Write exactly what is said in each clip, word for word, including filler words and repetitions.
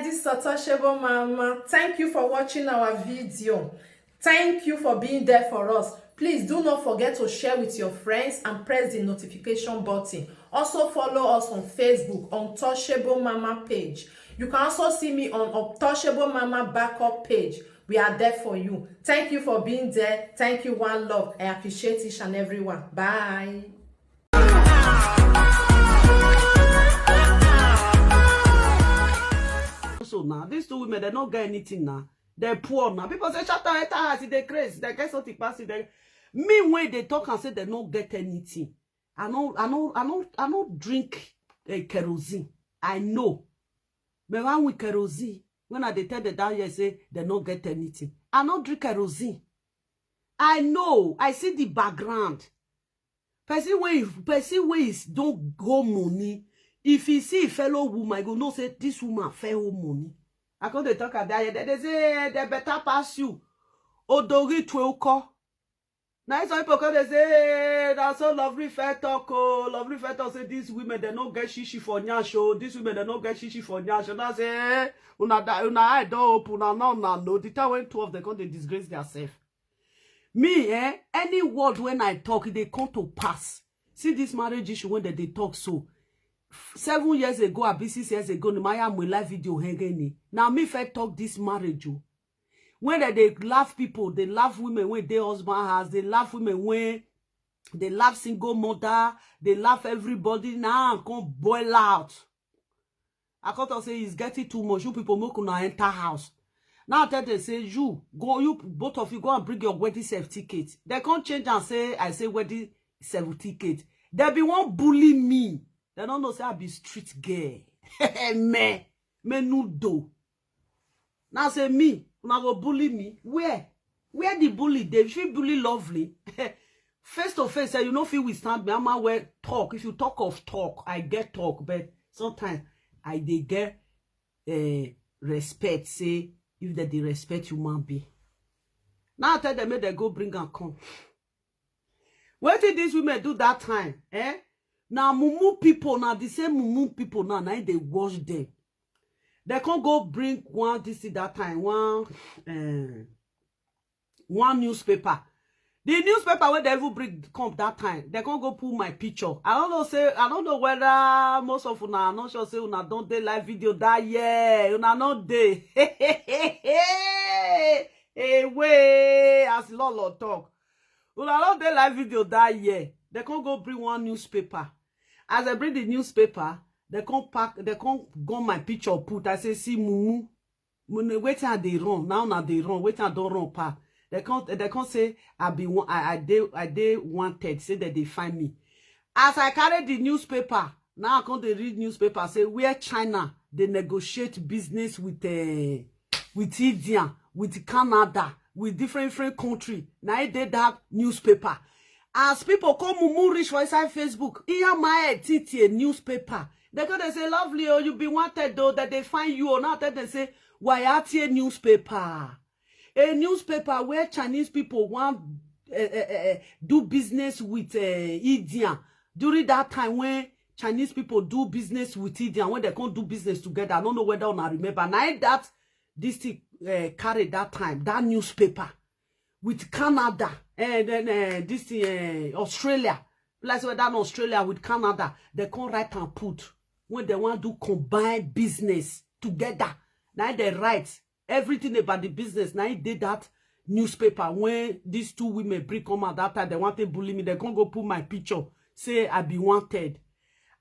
This is Untouchable Mama. Thank you for watching our video. Thank you for being there for us. Please do not forget to share with your friends and press the notification button. Also follow us on Facebook, Untouchable Mama page. You can also see me on Untouchable Mama backup page. We are there for you. Thank you for being there. Thank you, one love. I appreciate each and every one. Bye. So now, these two women, they don't get anything now. They're poor now. People say, "Shut up, enter house, they crazy, they get something passing." They, me, when they talk and say they don't get anything, I know, I know, I know, I know drink uh, kerosene. I know. Me one with kerosene. When I dey tell the down here say they don't get anything, I don't drink kerosene. I know. I see the background. Person wey person wey is don go money, if he see a fellow woman, he go know say this woman fair old money. I come dey talk am that day. They say, "Eh, they better pass you." Odori tuoko. Now some people come dey say, "Eh, na so Lovely Fair talk oh. Lovely Fair talk say these women, they no get shishi for nyash oh. These women, they no get shishi for nyash oh." Now say, "Eh, una da- una eye don open, una no una know." The time when two of them come dey disgrace themselves. Me, eh, any word when I talk, they come to pass. See this marriage issue when they, they talk so. Seven years ago, abi six years ago, ni Maya mo live video hengeni. Now me if I talk this marriage, oh. When they, they laugh people, they laugh women when they husband has, they laugh women when they laugh single mother, they laugh everybody. Now I come boil out. I come talk say it's getting too much. You people make una enter house. Now I tell them say, "You go, you both of you go and bring your wedding certificate." They can't change and say I say wedding certificate. They be one bully me. They don't know say I be street girl. Me, me nudo. Now say me, una go bully me. Where? Where the bully? They fit bully Lovely. Face to face, eh, you no fit withstand me. I'm aware talk. If you talk of talk, I get talk, but sometimes I dey get uh, respect. Say if they dey respect human being. Now I tell them make they go bring and come. What did these women do that time? Eh? Now mumu people, now the same mumu people now, now they watch them. They can't go bring one this thing that time, one uh, one newspaper. The newspaper where they even bring come that time, they can't go pull my picture. I don't know say I don't know whether most of una, I'm not sure say una don't dey live video that year. Una not dey. Away as Lolo talk. Una not dey live video that year. They can't go bring one newspaper. As I bring the newspaper, they can't pack, they can't go my picture put. I say, "See mumu." Wetin I dey run now, na dey run. Wetin I don run pa. They can't, they can't say I be one. I, I dey, I dey wanted. Say that they find me. As I carry the newspaper, now I come dey read newspaper. Say where China they negotiate business with uh, with India, with Canada, with different different country. Now I did that newspaper. As people come mumu reach for inside Facebook, here my titi a newspaper. They go they say, "Lovely, oh, you be wanted though, that they find you." Or now that they say, "Why out here newspaper?" A newspaper where Chinese people want uh, uh, uh, do business with uh, India. During that time when Chinese people do business with India, when they can't do business together, I don't know whether una remember. Now that this thing uh, carry that time, that newspaper with Canada and then uh, this thing, uh, Australia. Like whether in Australia with Canada, they can't write and put when they want to combine business together. Now they write everything about the business. Now they that newspaper when these two women bring come out that time, they want to bully me. They can't go put my picture. Say I be wanted.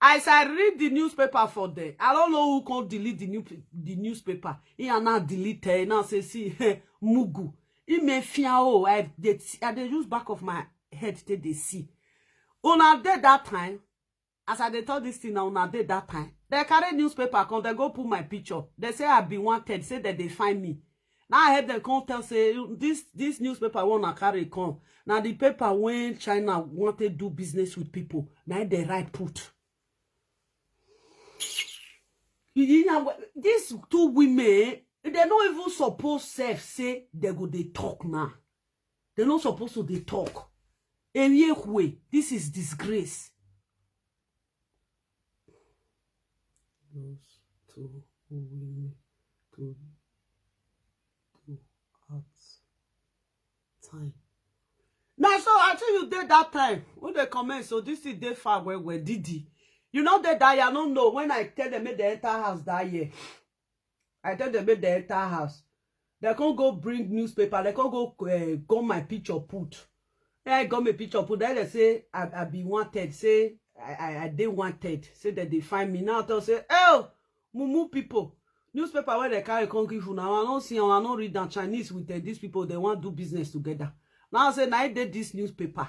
As I read the newspaper for them, I don't know who can delete the new the newspaper. He and now delete it. Now say, "See, mugu." He may fear oh, I they, I they use back of my head till they see. Una dey that time. As I dey talk this thing now, una dey that time. They carry newspaper come, they go put my picture. They say I be wanted, say that they find me. Now I heard them come tell say this this newspaper wanna carry come. Now the paper when China want to do business with people, now they write put. You know, these two women, they don't even suppose self say they go they talk now. They not supposed to they talk. Anyway, this is disgrace. Those two women. to do at time. Na so I tell you dey that time. Who dey comment? So this is dey far well well. Didi, you know that I don't know when I tell them make they enter house that year. I tell them make they enter house. They can't go bring newspaper. They can't go uh, go my picture put. I got my picture put. Then they say I, I be wanted. Say I I, I dey wanted. Say that they find me now. They say oh mumu people. Newspaper where they carry come give una. I don't see. I don't read that Chinese with uh, these people. They want do business together. Now I say now I did this newspaper.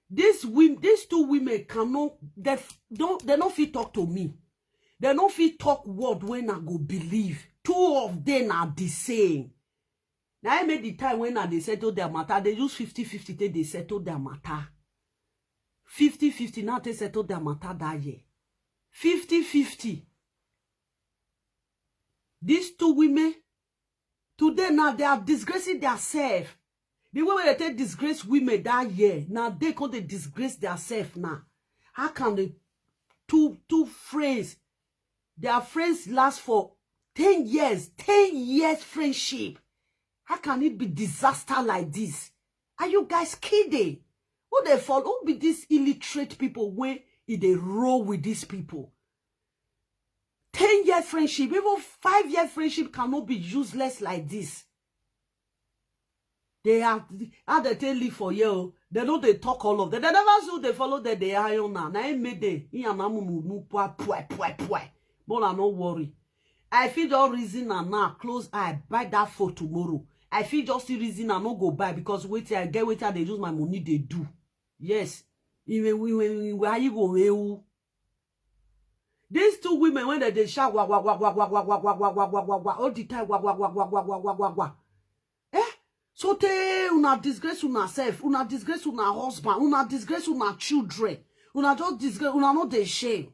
This women, these two women cannot. They don't. They don't fit talk to me. They don't fit talk word when I go believe. Two of them are the same. Now I made the time when I they settle their matter. They use fifty fifty till they settle their matter. Fifty fifty now they settle their matter that year. Fifty fifty. These two women, today now they are disgracing themselves. The way wey they take disgrace women that year, now they come dey disgrace themselves now. How can the two two friends, their friends last for ten years, ten years friendship? How can it be disaster like this? Are you guys kidding? Who they follow? Who be these illiterate people wey e dey roll with these people? Ten year friendship, even five year friendship cannot be useless like this. They are how they take live for here. Oh. They know they talk all of them. They never sue they follow them. They iron now. Now it made them. But I no worry. I feel all reason and now close eye buy that for tomorrow. I feel just the reason I no go buy because wait I get wait I they use my money they do. Yes. Iwe iwe iwe ayi go ewu. These two women when they, they shout wah wah wah wah wah wah wah wah wah wah wah wah wah all the time wah wah wah wah wah wah wah wah wah. Eh? So te una disgrace una self, una disgrace una husband, una disgrace una children, una just disgrace, una no dey shame.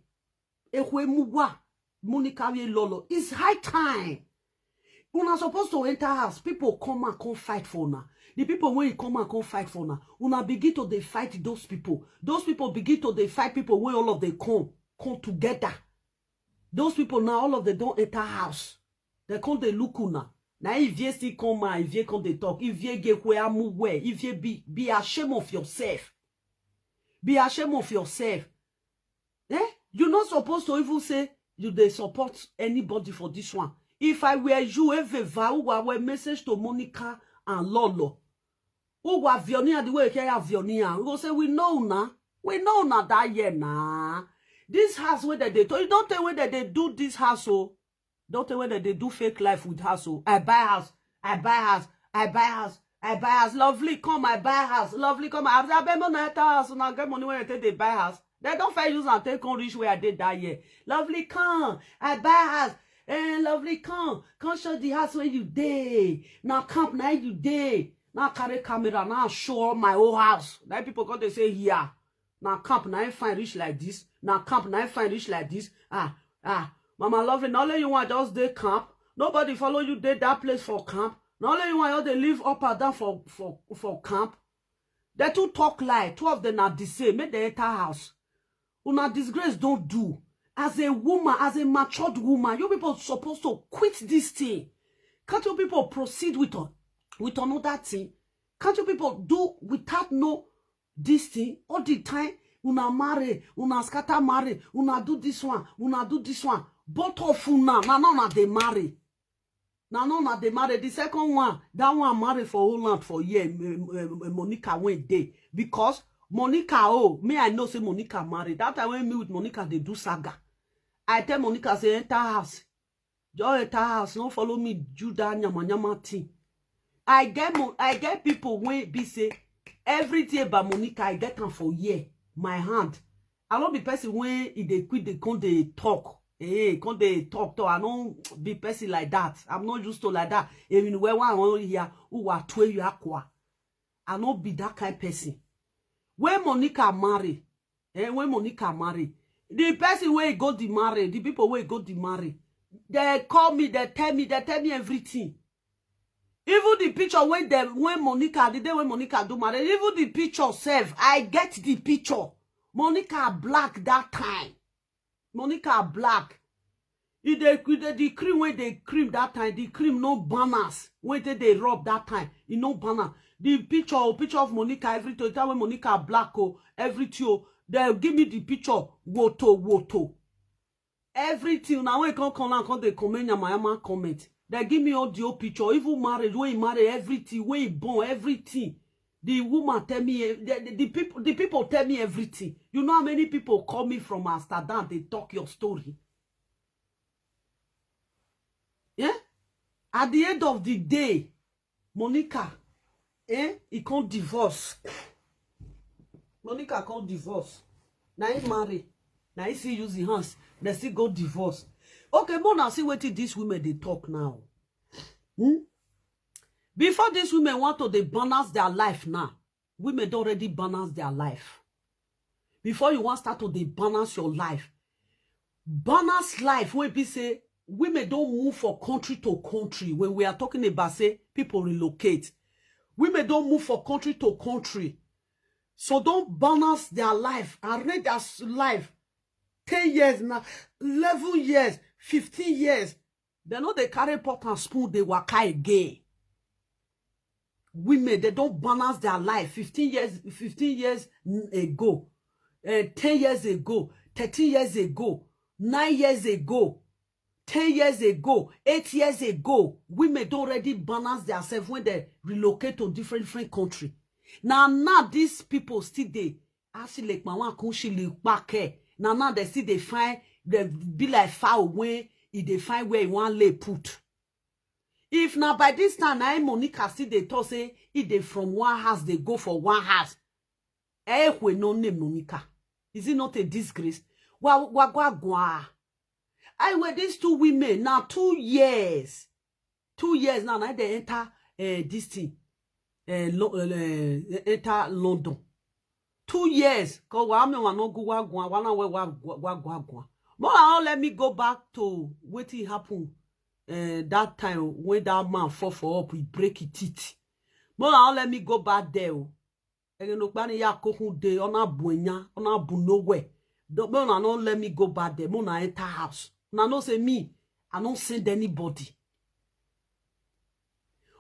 Ekwe muwa, Monica we lolo. It's high time. Una supposed to enter house. People come and come fight for una. The people when you come and come fight for una, una begin to they fight those people. Those people begin to they fight people when all of them come come together. Those people now, all of them don't enter house. They come they look una. Now if you still come out, if you come they talk, if you get where I'm where, if you be be ashamed of yourself, be ashamed of yourself. Eh? You're not supposed to even say you they support anybody for this one. If I were you, if a vow were message to Monica and Lolo, who were Vionia the way you carry Vionia, we go say we know now. We know now that year now. This house where that they told you don't tell where that they do this house oh. Don't tell where that they do fake life with house oh. I buy house, I buy house, I buy house, I buy house. Lovely come, I buy house. Lovely come, I buy house. Now get money when I take they buy house. They don't fair use and take on rich where I did that year. Lovely come, I buy house. Eh, lovely come, come show the house where you day. Now camp now you day. Now carry camera, now show all my old house. Now people come they say yeah. Now camp now fine rich like this. Now camp now fine rich like this. Ah, ah, Mama Lovely, not only you want just day camp. Nobody follow you day that place for camp. Not only you want just they live up and down for for for camp. They two talk lie. Two of them are the same. Make they enter house. Una disgrace don't do. As a woman, as a matured woman, you people supposed to quit this thing. Can't you people proceed with a, with another thing? Can't you people do without no this thing all the time? Una marry, una scatter marry, una do this one, una do this one. Both of una, na now na they marry. Na now na they marry. The second one, that one marry for Holland for year. Monica went there because Monica, oh, me I know say Monica married. That time when me with Monica they do saga. I tell Monica say enter house. Just enter house, no follow me, Judah nyama nyama thing. I get mo I get people when be say every day by Monica, I get them for year, my hand. I don't be person when if they quit, they come they talk. Hey, come they talk to. I don't be person like that. I'm not used to like that. Even where one here who are twelve year aqua. I not be that kind person. When Monica marry, eh, when Monica marry, the person where go the marry, the people where go the marry, they call me, they tell me, they tell me everything. Even the picture when them when Monica, the day when Monica do marry, even the picture self, I get the picture. Monica black that time. Monica black. E dey, e dey, the cream wey dey cream that time, the cream no balance. Wey dey dey rub that time, e no balance. The picture o, picture of Monica, everything. That way Monica black o, everything o. They give me the picture, woto woto. Everything. Now when come come now, come dey comment, yamayama comment. They give me all the old picture, even marriage, when he marry, everything, when he born, everything. The woman tell me, eh, the, the, the people, the people tell me everything. You know how many people call me from Amsterdam? They talk your story. Yeah. At the end of the day, Monica, eh, he can't divorce. Monica can't divorce. Now he marry. Now he still use his hands. They still go divorce. Okay, more now see what these women they talk now. Hmm? Before these women want to they balance their life now. Women don't already balance their life. Before you want start to they balance your life. Balance life when people say women don't move from country to country. When we are talking about say people relocate, women don't move from country to country. So don't balance their life and read their s- life. Ten years now, eleven years, fifteen years. They know they carry pot and spoon, they waka again. Women, they don't balance their life. Fifteen years, fifteen years n- ago, uh, ten years ago, thirteen years ago, nine years ago, ten years ago, eight years ago, women don't already balance themselves when they relocate to different, different country. Now, now these people still they actually like my one country look back here. Now, now they still they find they be like fowl when if they find where you want lay put. If now by this time, now Monica still they talk say if they from one house, they go for one house. Eh, we no name Monica. Is it not a disgrace? Wa wa gwa gwa. I were these two women now two years. Two years now, now they enter uh, this thing. Uh, lo, uh, enter London. Two years. Cause wa me wa no go wa gwa wa na we wa gwa gwa gwa. More now let me go back to what happened uh, that time when that man fall for up, he break his teeth. More now let me go back there. Oh. Ege no kpani ya kohun de ona buenya ona bu nowhere. Don't no no let me go back there. Mona enter house. Una know say me, I don't send anybody.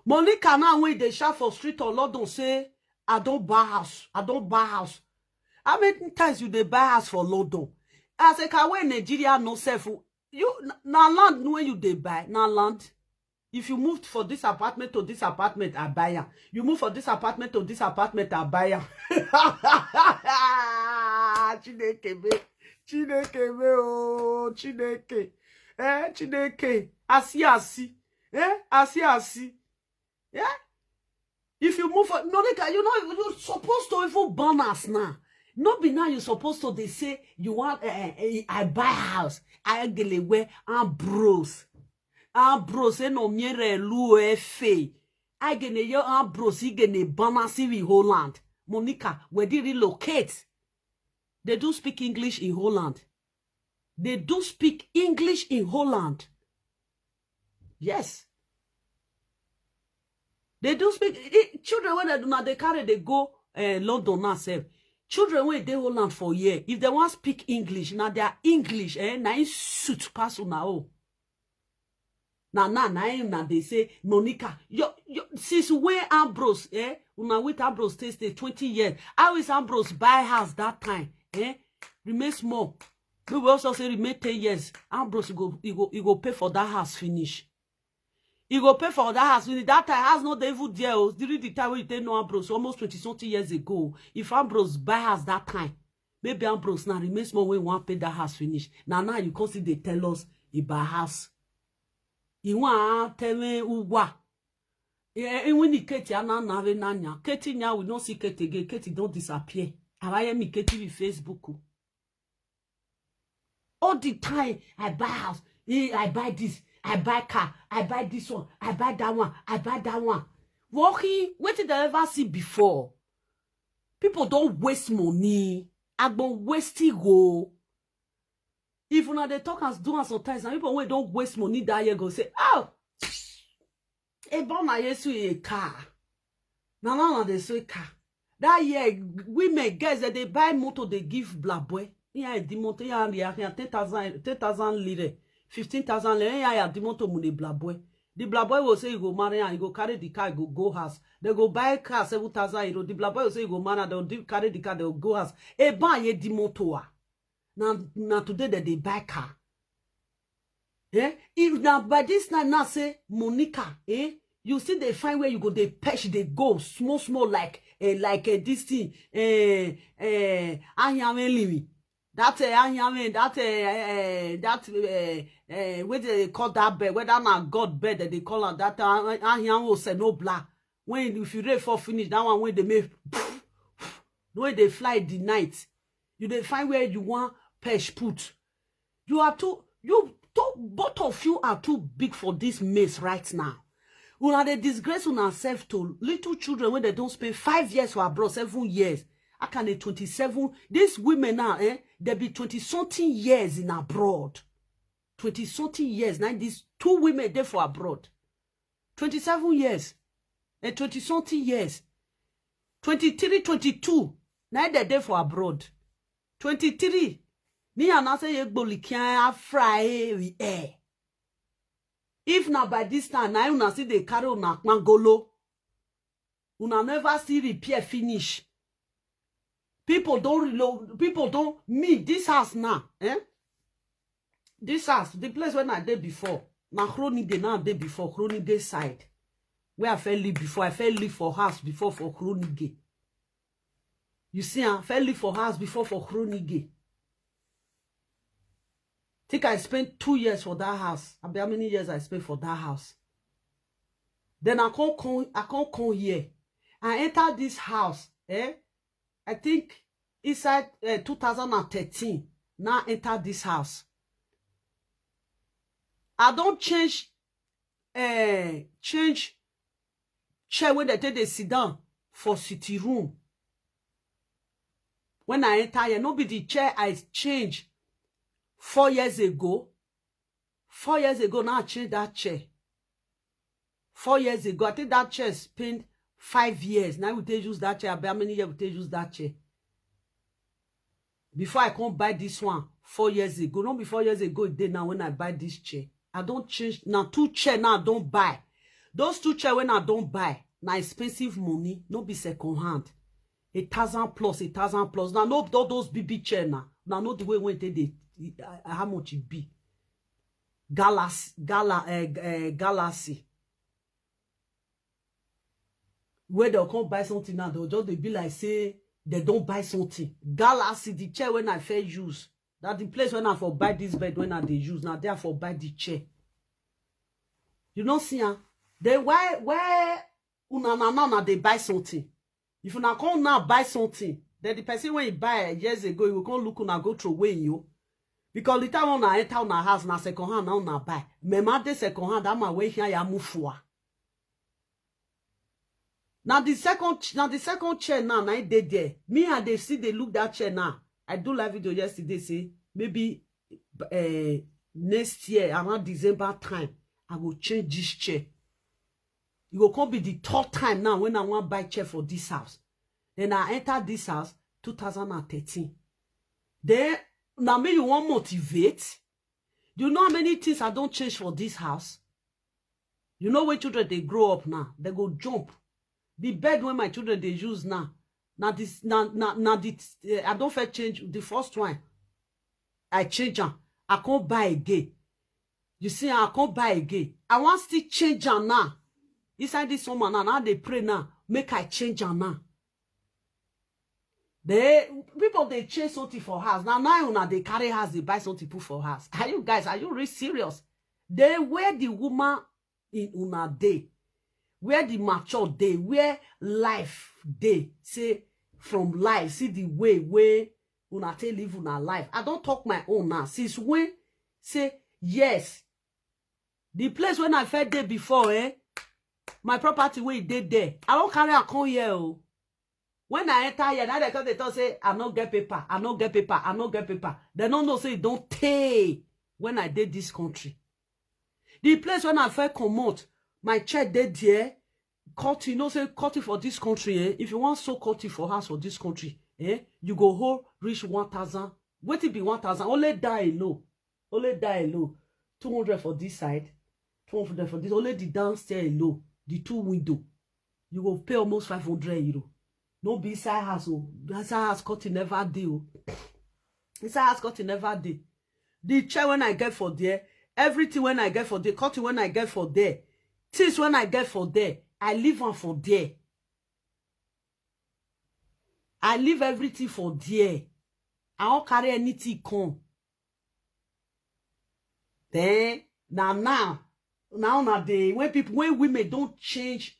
Monica now when they shout for street or London say I don't buy house. I don't buy house. How many times you they buy house for London? As a car when Nigeria no self you na land when you they buy na land. If you moved for this apartment to this apartment, I buy am. You move for this apartment to this apartment, I buy am. Chineke me, Chineke me, oh Chineke, eh Chineke, asi asi, eh asi asi, yeah. If you move for Monica, you know you're supposed to even balance now. Not be now you're supposed to they say you want uh, uh, I buy house. I get where I'm bros. Ambrose no miere lu efe. Agene yo Ambrose igene banasi in Holland. Monica, where they relocate? They do speak English in Holland. They do speak English in Holland. Yes. They do speak it, children when they do not they carry they go uh, London now sef. Children when they Holland for year, if they want speak English, now their English eh, now in suit pass una oh. Now now now him now they say Monica, your, your, since when Ambrose eh, una with Ambrose stay stay twenty years. How is Ambrose buy house that time eh? Remain small. We will also say remain ten years. Ambrose you go you go you go pay for that house finish. You go pay for that house finish. That time house not even there. Oh. During the time when you take no Ambrose almost twenty something years ago. If Ambrose buy house that time, maybe Ambrose now remain small when you want pay that house finish. Now now you come see they tell us about house. You want tell me who what? Even the Katie ana na we nanya. Katie nya we don't see Katie again. Katie don't disappear. Have I me Katie with Facebook? Oh. All the time I buy house, eh, I buy this, I buy car, I buy this one, I buy that one, I buy that one. Walking, what did I ever see before? People don't waste money. I don't waste it go. If una dey talk as do am sometimes, na people wey don waste money that year go say, oh, ebe ọ na yesu a car. Na now na dey say car. That year, women, girls, dem dey buy motor, dey give blaboy. Ihe a dị motor, ihe a dị ahịa, ten thousand, ten thousand lire, fifteen thousand le, eh, ya di motor mu the black boy. The black boy go say he go marry am, he go carry the car, go go house. They go buy car seven thousand euro. The black boy go say he go marry am, they go carry the car, they go go house. E ba ye di motor. Now, now today that they buy car. Eh? If now by this time now say Monica, eh? You see they find where you go, they patch, they go small, small like, eh, like eh, this thing, eh, eh, Anyanwelimi. That eh, Anyanwe, that eh, eh, that eh, eh, what they call that bird? Whether na God bird that they call am that eh, Anyanwe Senobla. When if you rain for finish, that one when they make when they fly the night, you they find where you want patch put. You are too, you too, both of you are too big for this mess right now. Una dey disgrace una self to little children when they don't spend five years for abroad, seven years. I can a twenty-seven. These women now, eh? They be twenty something years in abroad. Twenty something years. Now these two women there for abroad. Twenty-seven years. And twenty something years. Twenty-three, twenty-two. Now they there for abroad. Twenty-three. Ni anase ye gbolikian afrae we air. If na by this time, now una see they carry una kpangolo. Una never see repair finish. People don't reload. People don't me this house now. Eh? This house, the place when I did before, na Chronic Gate now I did before Chronic Gate side. Where I fell live before, I fell live for house before for Chronic Gate. You see, I fell live for house before for Chronic Gate. Think I spent two years for that house. I be how many years I spent for that house. Then I can't come, I can't come here. I enter this house. Eh? I think inside uh, two thousand thirteen. Now enter this house. I don't change, uh, change chair when they take the sit down for city room. When I enter here, no be the chair I change four years ago. Four years ago, now I change that chair. Four years ago, I think that chair spent five years. Now we take use that chair. How many years we take use that chair? Before I come buy this one, four years ago. Not before years ago, day now when I buy this chair. I don't change. Now two chair now I don't buy. Those two chair when I don't buy, now expensive money, no be second hand. A thousand plus, a thousand plus. Now no all those B B chair now. Now know the way when they, they uh, how much it be. Galaxy, Gala, uh, uh, Galaxy. Where they'll come buy something now, they'll just they be like say they don't buy something. Galaxy, the chair when I fair use. That the place when I for buy this bed when I they use. Now they are for buy the chair. You don't see her. Then why why una na now na dey buy something? If una come now buy something, then the person when you buy years ago, you go come look una go throw away you. Because the time una enter una house na second hand now una buy. Mema dey second hand, that man wey here ya move for. Now the second ch- now the second chair now na e dey there. Me and they see they look that chair now. I do live video yesterday say maybe uh, next year around December time I will change this chair. It will come be the third time now when I want buy chair for this house. Then I enter this house two thousand and thirteen. Then now me you want motivate? Do you know how many things I don't change for this house? You know when children they grow up now, they go jump. The bed when my children they use now, now this now now, now the uh, I don't fair change the first one. I change am. I can't buy again. You see, I can't buy again. I want still change am now. Inside this summer now, now they pray now. Make I change am now. They people they change something for house. Now now una they carry house, they buy something put for house. Are you guys? Are you really serious? They where the woman in una day, where the mature day, where life day say from life see the way where una take live una life. I don't talk my own now since when say yes. The place when I felt there before, eh? My property where it did there. I don't carry a come here. Oh. When I enter here, now they come they talk say I no get paper, I no get paper, I no get paper. They don't know say it don't pay when I did this country. The place when I felt come out, my check did there. Cutting, you know, say cutting for this country, eh? If you want so cutting for house for this country, eh? You go hold reach one thousand. What it be one thousand? Only die low. Only die low. two hundred for this side, two hundred for this. Only the downstairs alone, the two window, you go pay almost five hundred euro. No be inside house o. Inside house curtain never dey o. Inside house curtain never dey. The chair wey I get for there, everything wey I get for there, curtain wey I get for there, things wey I get for there, I leave am for there. I leave everything for there. I won't carry anything come. Then now, now, now, now they, when people, when women don't change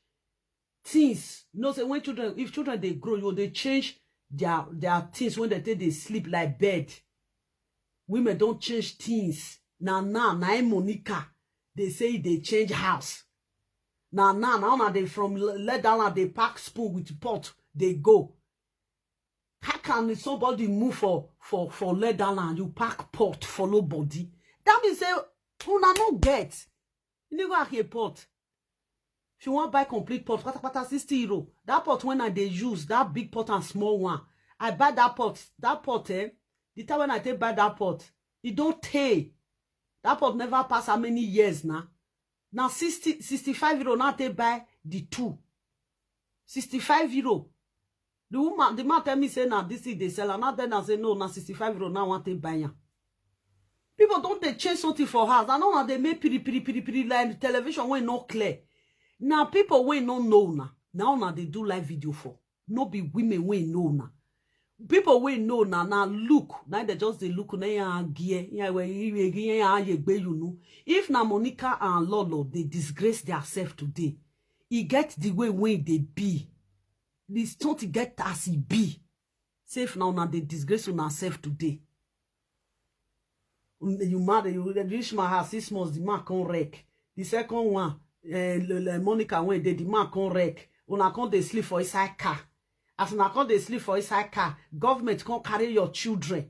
things, you know, say when children, if children they grow, you they change their their things when they take they sleep like bed. Women don't change things. Now, now, now, Monica, they say they change house. Now, now, now, now they from le- let down and they pack spoon with pot, they go. How can somebody move for for for let down and you pack pot, follow body? That means say una no get. You never have a pot. If you want buy complete pot, pata pata sixty euro. That pot when I they use, that big pot and small one. I buy that pot. That pot, eh? The time when I take buy that pot, it don't take. That pot never pass how many years now? Now sixty, sixty-five euro now take buy the two. sixty-five euro. The woman, the man tell me say now this thing they sell. And now then I say no, now sixty-five euro now want to buy am. People don't they change something for house. I know now they make pretty pretty pretty pretty like the television when not clear. Now people when no know now. Now now they do live video for. No be women when know now. People wey know na na look na they just dey look na ya gear ya we ya ye gbe you know. If na Monica and Lolo they disgrace themselves today, e get the way wey they be. This don't get as e be. Say if na una dey disgrace una self today. You marry, you reach my house six months, the man come wreck. The second one, uh, Monica went there, the man come wreck. Una come they sleep for inside car. As una come they sleep for inside car, government come carry your children.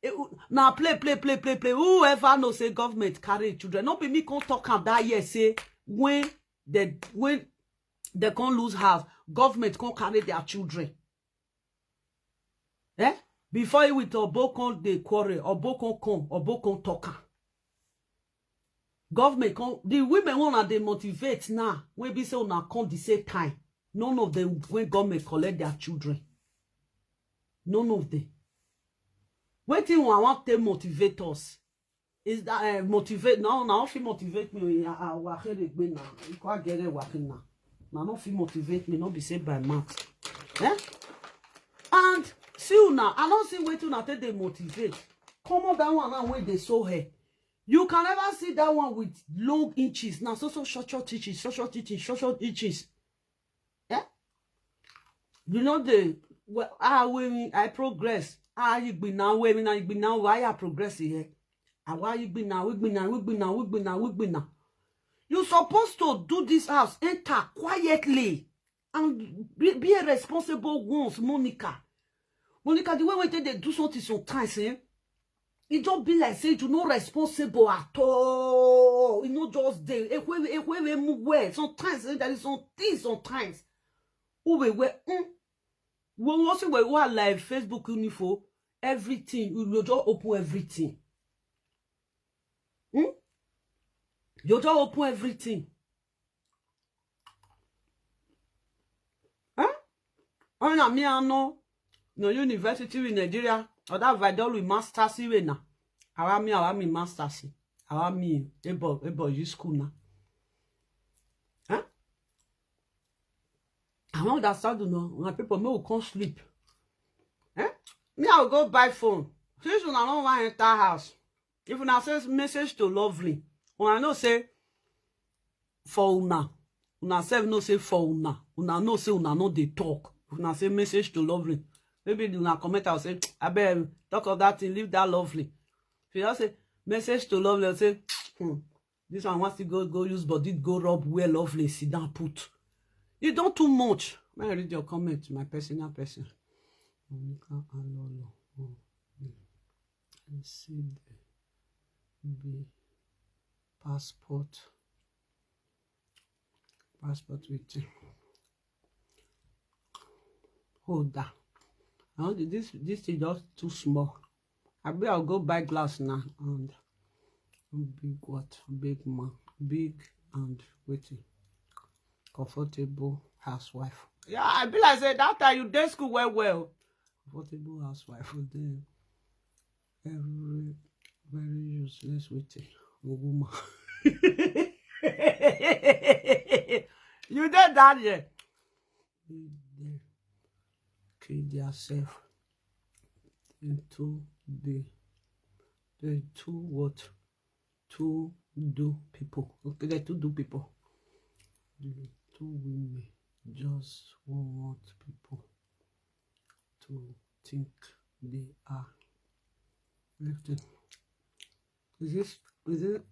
Eh, now play, play, play, play, play. Whoever know say government carry children, not be me come talk am that year say when they when they come lose house, government come carry their children. Eh? Before he with Obo come dey quarrel, Obo come come, Obo come talk am. Government come, the women wanna they motivate now. When be say una come the same time. None of them when government collect their children. None of them. Wetin una want to motivate us? Is that uh, motivate now? Now if you motivate me, I will hear it now. You can't get it working now. Now not feel motivate me, not be said by mouth. Eh? And see you now. I don't see wetin una take they motivate. Come on, that one now when they saw her. You can never see that one with long inches. Now so so short short inches, short short inches, short short inches. Eh? You know the well, ah, we I progress. Ah, you be now, we now, you be now. Why I progress here? Ah, why you be now? We be now, we be now, we be now, we be now. You supposed to do this house, enter quietly and be, be a responsible ones, Monica. Monica, the way we take they do something sometimes, eh? It just be like say you no responsible at all. You know, just dey. Ekwe, ekwe, we move well. Sometimes eh, there is some things. Sometimes, who we wear? Mm, we also we wear like Facebook uniform. Everything you will just open everything. Hmm? You just open everything. Huh? Ona mi ano no university in Nigeria. Or that Vidal with masters iwe na. Awa mi awa mi masters. Awa mi ebo ebo you school na. Huh? I don't understand you know. My people may will come sleep. Eh? Me I will go buy phone. Since una no wan enter house. If una say message to Lovely, una know say for una, una sef know say for una, una know say una no dey talk. If una say message to Lovely, maybe una comment out say abeg talk of that thing, leave that Lovely. If you just say message to Lovely, say hmm, this one wants to go go use body go rub where Lovely sit down put. You don too much. May I read your comment, my personal person. Monica Alolo. Oh, yeah. I see the be passport. Passport with holder. I want this this thing just too small. I be I'll go buy glass now and Big what? Big man. Big and wetin? Comfortable housewife. Yeah, I be like say that time you dey school well well. Comfortable housewife for there. Every very useless wetin? Woman. You dey that year. Kill theirself. Dem too dey, dem too what? Too do people. Okay, dem too do people. The two women just want people to think they are. Everything. Is this, is it?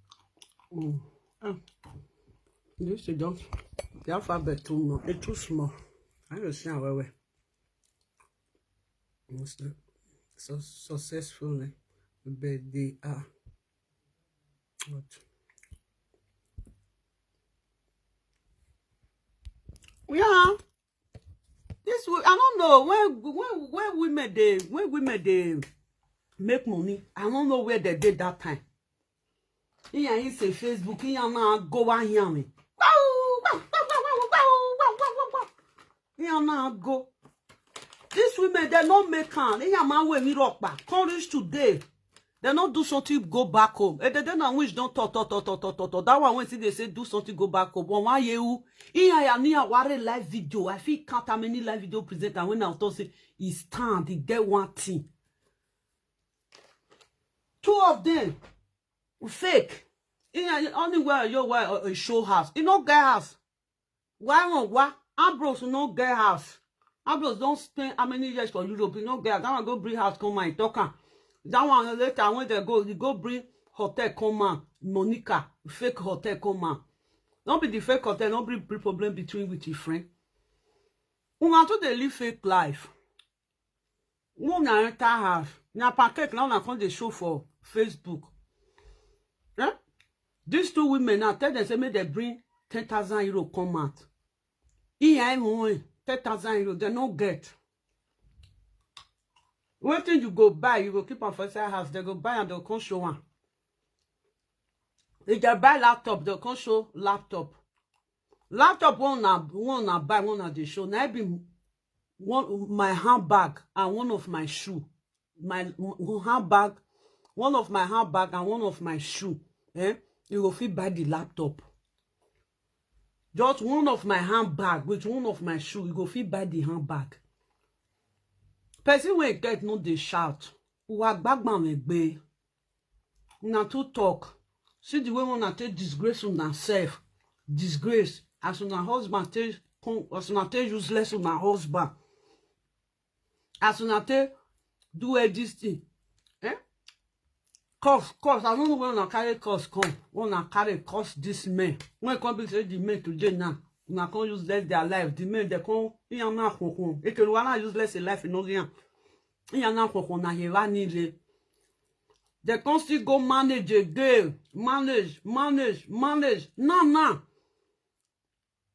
Mm. Ah. This is just the alphabet too much. It's too small. I don't see how well. Mostly so successfully, but they are what? Yeah. This I don't know when when when women they when women they make money. I don't know where they did that time. He and he say Facebook, he and now go and hear me. He and now go. These women, they no make am. He and my way me rock back. Come reach today. They no do something, go back home. And they don't wish don't talk, talk, talk, talk, talk, talk, talk. That one when see they say do something, go back home. One one year, he and me ware live video. I feel count how many live video present and when I talk say he stand, he get one thing. Two of them fake. He and only where your why a show house. He no get house. Why one why? Ambrose no get house. Ambrose don't spend how many years for Europe. He no get house. That one go bring house come and talk am. That one later when they go, he go bring hotel come out. Monica, fake hotel come out. Don't be the fake hotel, don't bring big problem between with your friend. Una too dey live fake life. Una enter house, na pancake na una come dey show for Facebook. Eh? These two women now tell them say make they bring ten thousand euro come out. E I won ten thousand euro, they no get. Wetin you go buy, you go keep am for inside house. They go buy and they'll come show am. If they buy laptop, they'll come show laptop. Laptop one na one na buy, one na dey show. Na be one my handbag and one of my shoe. My handbag, one of my handbag and one of my shoe. Eh? You go fit buy the laptop. Just one of my handbag with one of my shoe, you go fit buy the handbag. Person wey get no dey shout. Wa gbagba me gbe. Una too talk. See the way una take disgrace una self. Disgrace. As una husband take come, as una take useless una husband. As una take do all this thing. Eh? Cause, cause, I don't know when una carry cause come. When una carry cause this men. When come be say the men today now, una come useless their life. The men, they come, iya na kokon. Eke luwa na useless a life in Orian. Iya na kokon na hera ni le. They come still go manage again. Manage, manage, manage. Now, now.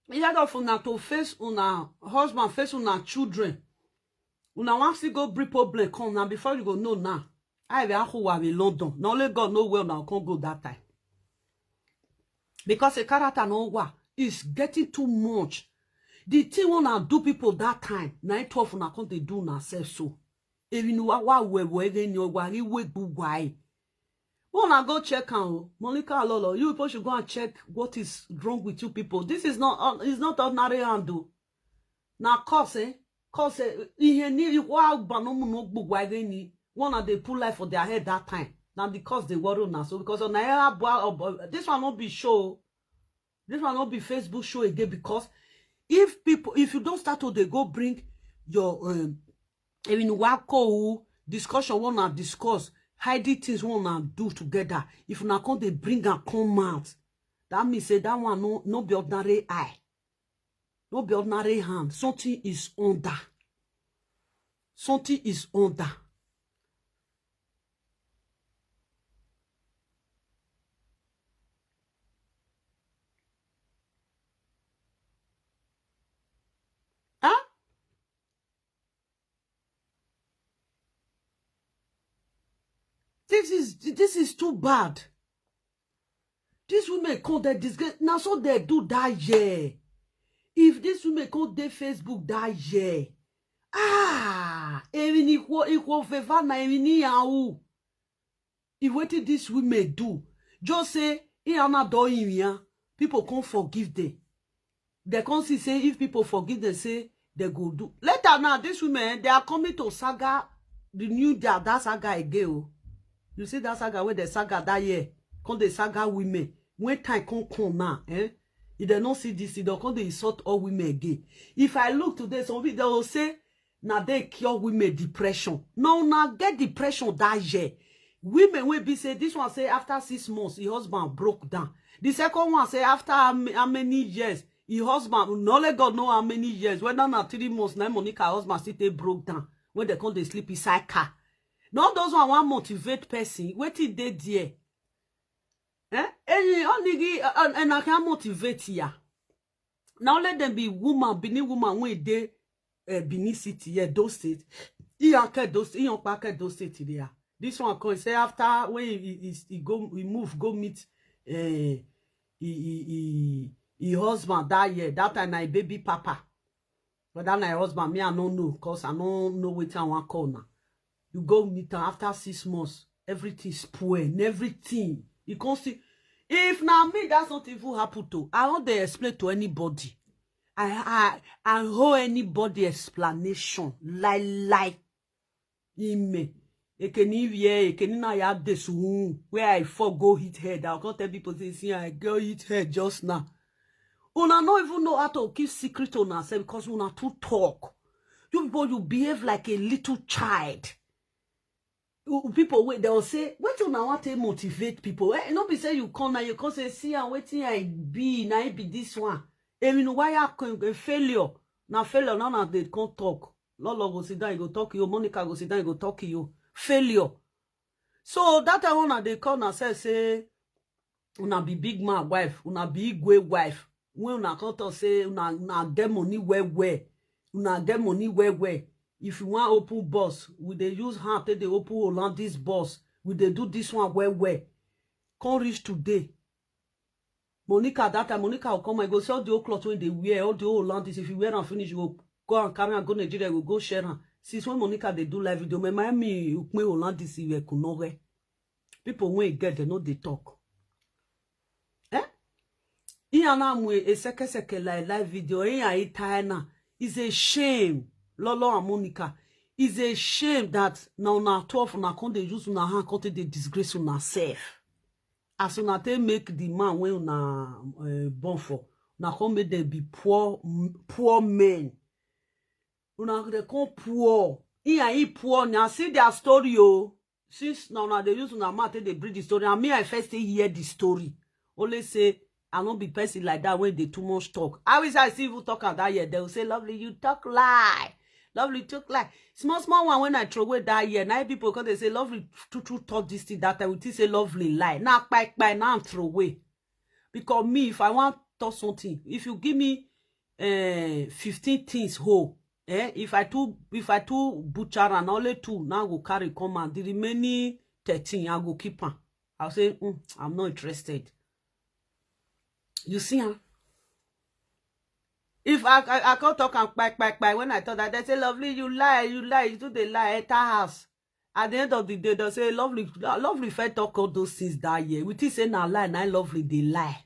Instead of una to face una husband, face una children. Una wan still go bring problem come now before you go know now. I be Akuwa be London. Na only God know where una come go that time. Because a character no wa is getting too much. The thing una do people that time, na it tough una come dey do una self so. If you know what we were in your wari we go why. Una go check am o. Monica Alolo, you people should go and check what is wrong with you people. This is not uh, it's not ordinary handle. Na cause eh, cause eh, ihe ni wa banomu no gbogbo ni. One of they put life for their head that time. Now because they worry now. So because on air boy, this one not be show. This one not be Facebook show again because if people if you don't start to they go bring your um I mean wako discussion wanna discuss hiding things wanna do together. If una come they bring and come out, that means say that one no no be ordinary eye, no be ordinary hand. Something is under. Something is under. Huh? This is this is too bad. These women come dey disgrace. Na so they do that year. If these women come dey Facebook that year, ah, even equal equal favor na even yahu. If wetin these women do, just say Iana don him ya, people come forgive them. They come see say if people forgive them, say they go do. Later now, these women, they are coming to saga, the new that, that saga again. Oh. You see that saga where the saga that year, come the saga women. When time come come now, eh? If they don't see this, they come they insult all women again. If I look today, some people they will say, na they cure women depression. Now na get depression that year. Women will be say, this one say after six months, your husband broke down. The second one say after how ma- how many years, your husband, no let God know how many years, whether na three months, na Monica husband still take broke down when they come they sleep inside car. Not those one want motivate person. Wait till they there. Eh? And only and, and I can motivate ya. Now let them be woman, Benin woman when they uh, Benin City, yeah, those state. He and Kedo State, he and Kedo State there. This one come say after when he, he, he go he move go meet uh, he, he, he, he husband that year. That time na him baby papa. But that na him husband, me I no know, cause I no know wetin I wan call now. You go meet am after six months, everything spoil, and everything. You come see, if na me that something even happen to, I no dey explain to anybody. I I I owe anybody explanation. Lie lie. Ime. Ekeni wie, ekeni na ya desu. Where I fall go hit head. I can't tell people say, see, I go hit head just now. Una no even know how to keep secret on ourselves because una too talk. You people, you behave like a little child. You- People wait, they will say, what you now want to motivate people? Eh? No be say you come now, you come say, see, I'm waiting, I be, now it be this one. I mean, why I come a failure? Now failure, now now they can't talk. Lolo go sit down, he go talk you. Monica go sit down, he go talk you. Failure. So that time when they call and say, say, una be big man wife, una be igwe wife. When una come talk say una, una get money well well, una get money well well. If you want open boss, we dey use hand take dey open Hollandis boss. We dey do this one well well. Come reach today. Monica, that time Monica will come and go see all the old cloth when they wear, all the old Hollandis. If you wear and finish, you go go and carry and go Nigeria, you go go share am. Since when Monica they do live video, my mommy, you pay Hollandis, you could not wear. People when get they know they talk. Eh? He and I a second second like live video. He and Itana is a shame. Lolo and Monica is a shame that now na twelve na come they use una hand come take dey disgrace una self. As una take make the man when una uh, born for, una come make them be poor m- poor men. Una they come poor. He and he poor now. See their story, oh. Since now now they use una mouth take dey bring the story. And me, I first still hear the story. Only say I no be person like that when they too much talk. I wish I see even talk am that year. They will say, Lovely, you talk lie. Lovely talk lie. Small small one when I throw away that year. Now people come they say Lovely true true talk this thing that time. We think say Lovely lie. Now kpai kpai now throw away. Because me, if I want talk something, if you give me uh, fifteen things whole, eh, if I too if I too butcher and only two now go carry come and the remaining thirteen I go keep am. I'll say, "Mm, I'm not interested." You see, huh? If I, I, I can't talk and kpai, kpai, kpai. When I thought that, they say, Lovely, you lie, you lie, you do the lie, enter house. At the end of the day, they say, Lovely, Lovely first talk all those things that year. We think say na lie, na Lovely they lie.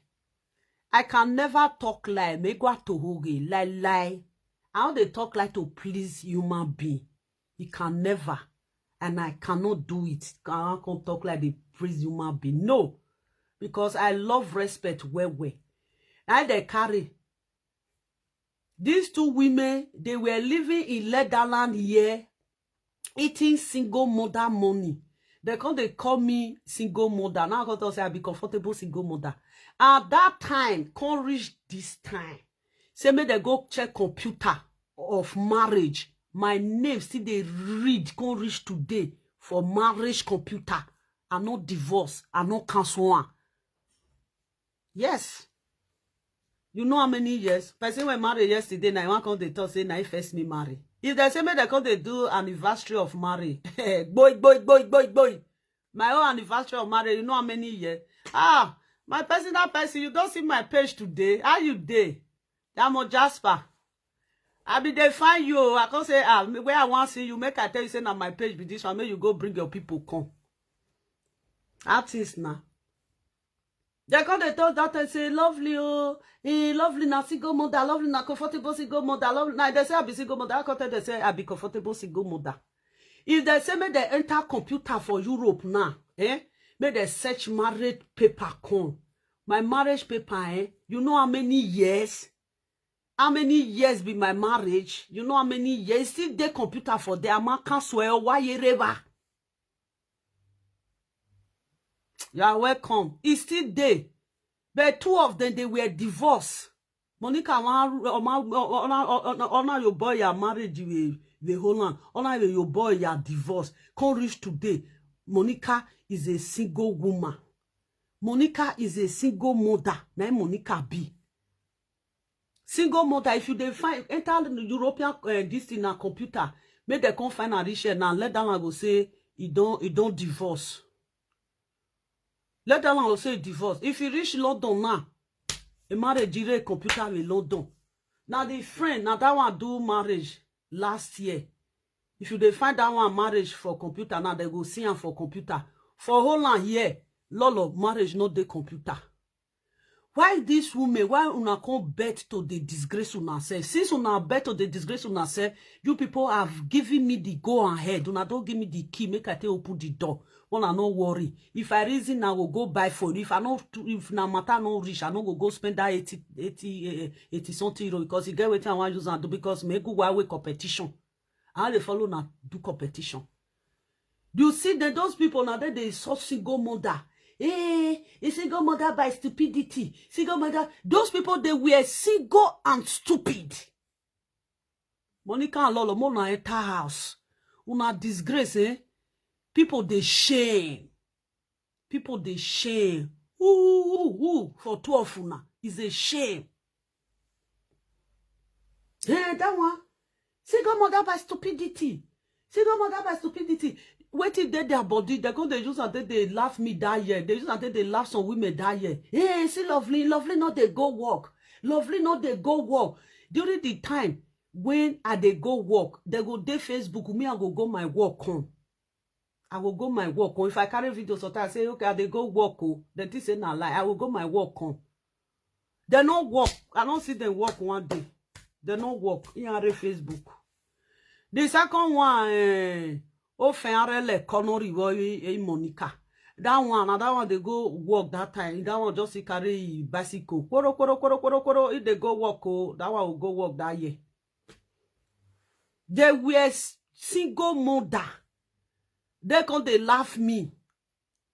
I can never talk lie. Me go to hoge, lie, lie. I want to talk lie to please human being. It can never. And I cannot do it. I can't talk like the please human being. No. Because I love respect well, well. And they carry. These two women, they were living in Leatherland here, eating single mother money. They come, they call me single mother. Now I got to say I be comfortable single mother. At that time, can't reach this time. Say make they go check computer of marriage. My name still they read, can't reach today for marriage computer. I no divorce, I no cancel one. Yes. You know how many years? Person when married yesterday, now I want come they talk say now first me marry. If they say me they come they do anniversary of marry, boy, boy, boy, boy, boy. My own anniversary of marriage, you know how many years? Ah, My personal person, you don't see my page today. How you dey? Yamo Jasper. I be dey find you. I come say, ah, where I want see you, make I tell you say na my page be this one. Make you go bring your people come. Artist now. They come dey talk that and say, lovely, oh, eh, lovely na single mother, lovely na comfortable single mother, lovely. Now they say I be single mother. I come tell they say I be comfortable single mother. If they say make they enter computer for Europe now, eh? Make they search marriage paper come. My marriage paper, eh? You know how many years? How many years be my marriage? You know how many years? Still dey computer for there. Ama cancel why reba. You are welcome. E still dey. But two of them, they were divorced. Monica, honor your boy, your marriage, the whole land. Honor your boy, your divorce. Can't reach today. Monica is a single woman. Monica is a single mother. Now Monica be single mother. If you dey find enter the European uh, this thing na computer, make dem come find and reach here now. Let that one go say e don e don divorce. Let that one go say e divorce. If you reach London now, a marriage ire computer in London. Now the friend, now that one do marriage last year. If you dey find that one marriage for computer now, they go see am for computer. For Holland here, lolo marriage no dey computer. Why this woman? Why una come bet to the disgrace una sef? Since una bet to the disgrace una sef, you people have given me the go ahead. Una don't give me the key, make I take open the door. Una no worry. If I reason, I will go buy phone. If I no, if na matter no reach, I no go go spend that eighty, eighty, eh, eh, eighty something euro because you get wetin I wan use am do because me go why way competition. I dey follow na do competition. You see that those people now that they so single mother. Eh, a single mother by stupidity. Single mother. Those people they were single and stupid. Monica and Lolo, more na enter house. Una disgrace, eh? People they shame. People they shame. Ooh, ooh, ooh, for two of una is a shame. Eh, that one. Single mother by stupidity. Single mother by stupidity. Wetin dey their body, they go dey use and they, they laugh me that year. They use and they, they laugh some women that year. Hey, see lovely, lovely not they go work. Lovely not they go work. During the time when I they go work, they go dey Facebook. Me I go go my work come. I will go my work. Oh. If I carry video, sometimes I say, okay, I dey go work. Oh, then this say na lie. I will go my work. Oh. They no work. I don't see them work one day. They no work. In are Facebook. The second one, eh, Ofenarele Conori Monica. That one, another one they go work that time. That one just he carry bicycle. Koro, koro, koro, koro, koro. If they go work, oh, that one will go work that year. They were single mother. They come, they laugh me.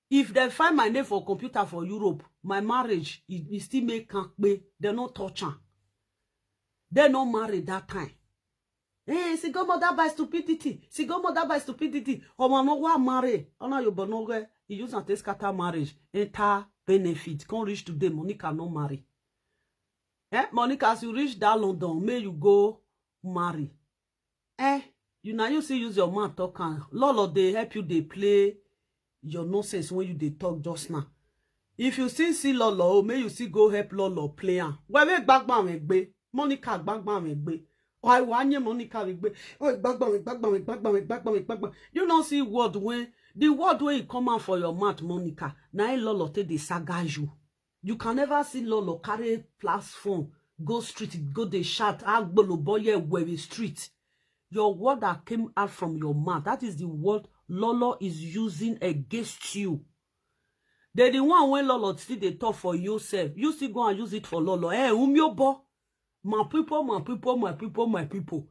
If they find my name for computer for Europe, my marriage, it, it still make am pay. They no touch am. They no marry that time. Eh, single mother by stupidity. Single mother by stupidity. Omo no wa marry. Ona yo bono re. You use and take scatter marriage. Enter benefit. Can't reach today. Monica no marry. Eh, Monica, as you reach that London, may you go marry. Eh, you now you see use your mouth talk and Lolo they help you they play your nonsense when you they talk just now. If you still see Lolo, oh, may you still go help Lolo play am. Well, we gbagba we gbe. Monica gbagba we gbe. Oh, I want you, Monica we gbe. Oh, gbagba we gbagba we gbagba we gbagba we gbagba. You don't see word when the word when it come out for your mouth, Monica. Now Lolo take the saga you. You can never see Lolo carry platform, go street, go the shout, agbolo boye were street. Your word that came out from your mouth, that is the word Lolo is using against you. They the one when Lolo still they talk for yourself. You still go and use it for Lolo. Eh, umyobo. My people, my people, my people, my people.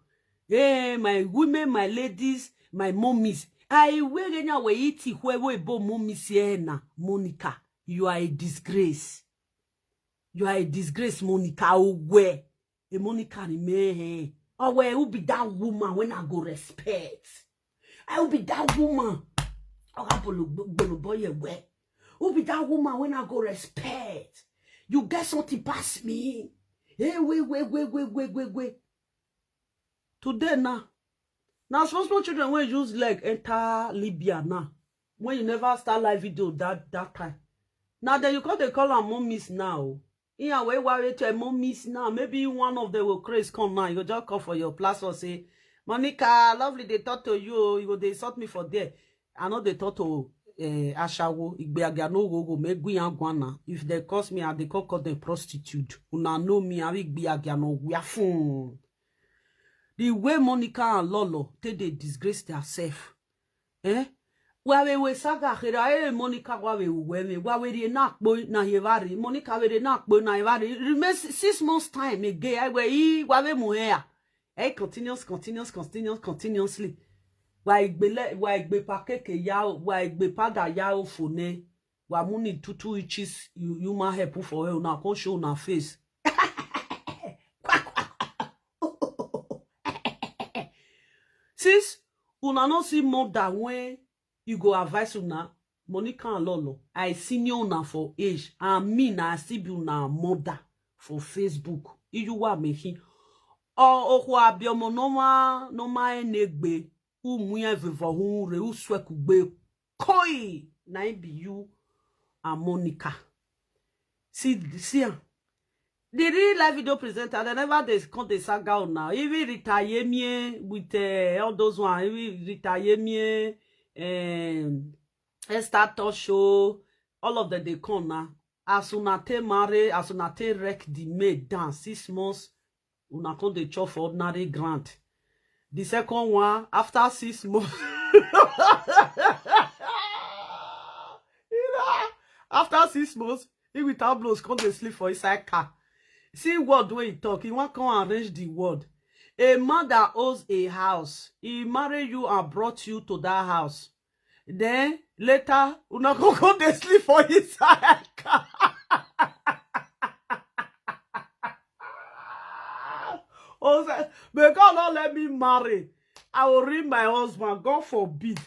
Eh, my women, my ladies, my mommies. I wear any way iti where we bo mommies here na Monica. You are a disgrace. You are a disgrace, Monica. Oh, where? A Monica remain. Oh, where who be that woman when I go respect? I will be that woman. Oh, I bolo bolo boy where? Who be that woman when I go respect? You get something past me. Hey, wait, wait, wait, wait, wait, wait, wait. Today now, now small small children when use leg enter Libya now. When you never start live video that that time. Now then you come dey call am mommies now. Yeah, wey worry to mommies now. Maybe one of them will craze come now. You go just call for your platform say, "Monica, lovely dey talk to you o." You go dey insult me for there. I no dey talk to eh, ashawo, igbeaga no go go, me gwi and gwana. If they curse me, I dey call, call them prostitute. Una know me, I be igbeaga no we are fun. The way Monica and Lolo take dey disgrace themselves. Eh? Wa we we saga hera, eh, Monica, wa we we me, wa we de na po na yevari. Monica we de na po na yevari. Remain si-, six months time again. I we, wa we mu here. Eh, continuous, continuous, continuous, continuously. Wa igbe le, wa igbe pakeke ya o, wa igbe pada ya o fo ne. Wa muni tutu ichis, you, you ma help for her, una come show una face. Since una no see mother when you go advise una, Monica and Lolo, I senior una for age, and me na I still be una mother for Facebook. You wa me hin. O okwa abiomo no ma, no ma enegbe, umu ya vivo hu re, uswe kugbe. Koi, na im be you and Monica. See, see am. The real life video presenter, they never dey come dey saga una. Even Rita Yemie with eh, all those one, even Rita Yemie, um, Esther Tosh Show, all of them dey come now. As una take marry, as una take wreck the maid down six months, una come dey chop for ordinary ground. The second one, after six months, you know, after six months, he with tableaus come dey sleep for inside car. See word wey he talk, he wan come arrange the word. A man that owns a house, he marry you and brought you to that house. Then later, una go come dey sleep for inside car. Oh, say, may God not let me marry. I will ring my husband. God forbid.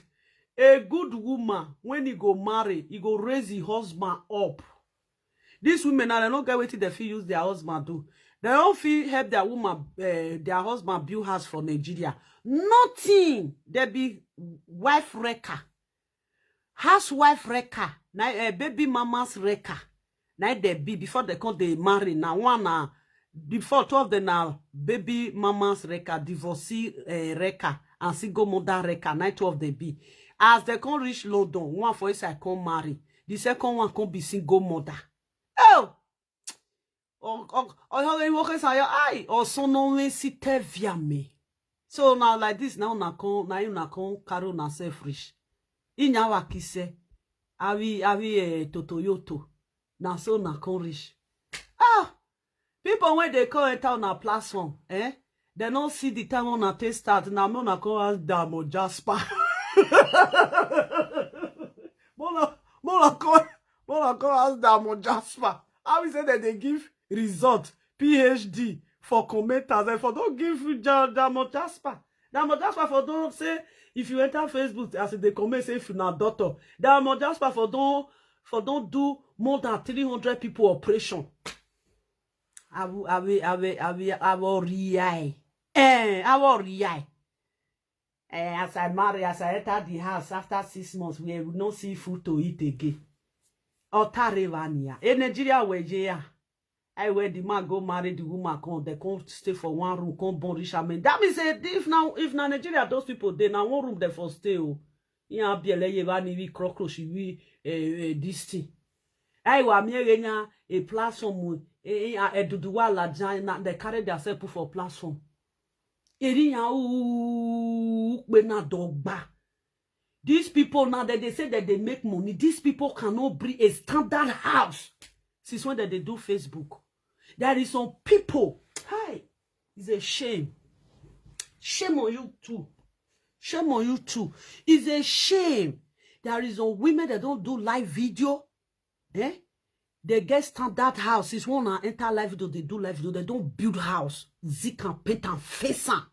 A good woman, when he go marry, he go raise his husband up. These women now, they don't get wetin they fit use their husband do. They don't fit help their woman, eh, their husband build house for Nigeria. Nothing. They be wife wrecker, housewife wrecker, na eh, baby mama's wrecker. Na they be before they come they marry. Now one na before two of them na baby mama's wrecker, divorcee eh, wrecker, and single mother wrecker. Na two of them be. As they come reach London, one for inside come marry. The second one come be single mother. Oh, oh, oh, oh, you walk inside your eye. Or so no one see tevia me. So now like this now na come now you na come carry una self reach. Inyawa kise, avi avi eh, toto yoto. Na so na come reach. Ah, people when they come enter on a platform, eh? They don't see the time on a take start. Now me una come ask Damo Jasper. Mona, Mona come, Mona come ask Damo Jasper. How is it that they give result P H D for commenters and for don't give Ja- Damo Jasper? Damo Jasper for don't say if you enter Facebook as they comment say if you na doctor. Damo Jasper for don't for don't do more than three hundred people operation. Abu abu abu abu abu riai. Eh, abu riai. Eh, as I marry, as I enter the house after six months, we will not see food to eat again. Otarevania. In Nigeria, where yeah. I where the man go marry the woman come, they come stay for one room, come born rich man. That means say if now if na Nigeria those people they now one room they for stay. Oh, yeah, be a lay we cockroach we eh, eh, this thing. I wa me a platform eh, eh, eh, eduduwa la jana they carry themselves put for platform. Eri ya u pe na dogba. These people now that they say that they make money, these people cannot bring a standard house since when that they do Facebook. There is some people. Hi, it's a shame. Shame on you too. Shame on you too. It's a shame. There is some women that don't do live video. Eh? They get standard house. It's one and enter live video. They do live video. They don't build house. Zik and paint and face am.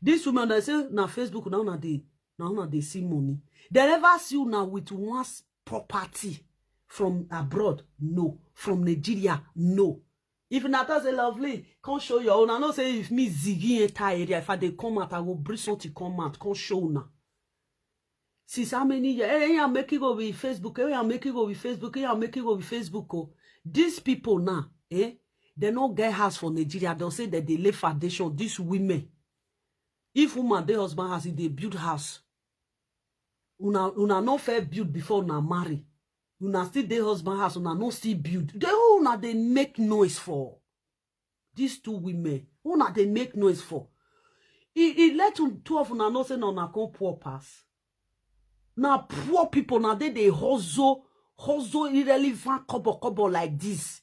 This woman that say na Facebook now na dey now na dey see money. They never see you now with once property from abroad. No, from Nigeria. No. If na talk say lovely, come show your own. I know say if me zigi enter area, if I dey come out, I go bring something come out, come show una. Since how many years? Eh, eh, I'm making go with Facebook. Eh, I'm making go with Facebook. Eh, I'm making go with Facebook. Oh. These people now, eh? They no get house for Nigeria. They'll say that they lay foundation. These women. If woman, their husband has it, they build house. Una, una no fair build before una marry. Una still their husband house. Una no still build. They una they make noise for. These two women, una they make noise for. It, it let two, two of una know say na una come poor pass. Now poor people now they they hustle, hustle irrelevant kobo kobo like this.